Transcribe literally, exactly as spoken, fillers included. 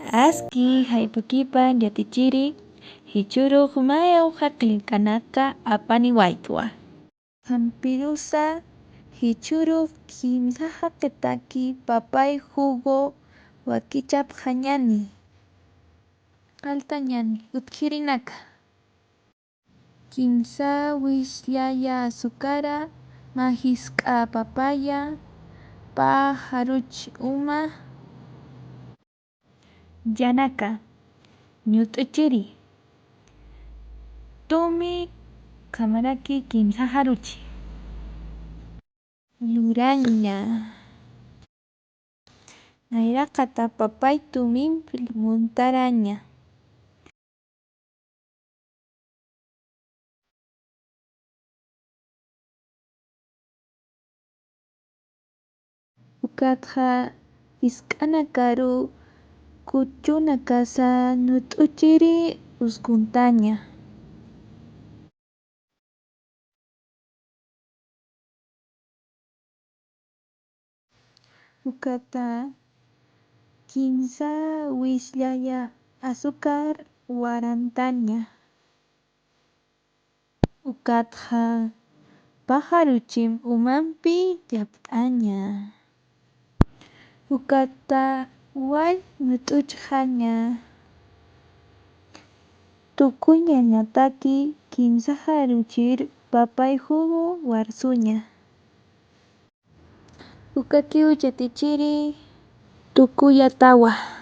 Aski jayp'ukipan yatichiri, jichhürux mayaw jaqi qillqanaka apaniwaytwa. Jampirusa jichhürux kimsa jaqitaki papay jugo wakichapxañani. Qalltañani utjirinaka. Kimsa wisllalla azukara, mä jisk'a papaya, pä jaruch uma. Yanaka, ñut'uchiri. Tumi, ukhamaraki kimsa jaruchi. Luraña. Nayraqata papay tumimp muntaraña. Ukatxa jisk'anakaru kuchunakasa ñut'uchiri uskuntaña. Ukata kimsa wisllalla azúcar warantaña. Ukatxa pä jaruchim umampi llapt'aña. Ukata wal ñut'uchxaña. Tukuyañataki kimsa jaruchir papay jugo warsuña. Ukakiw yatichiri tukuyatawa.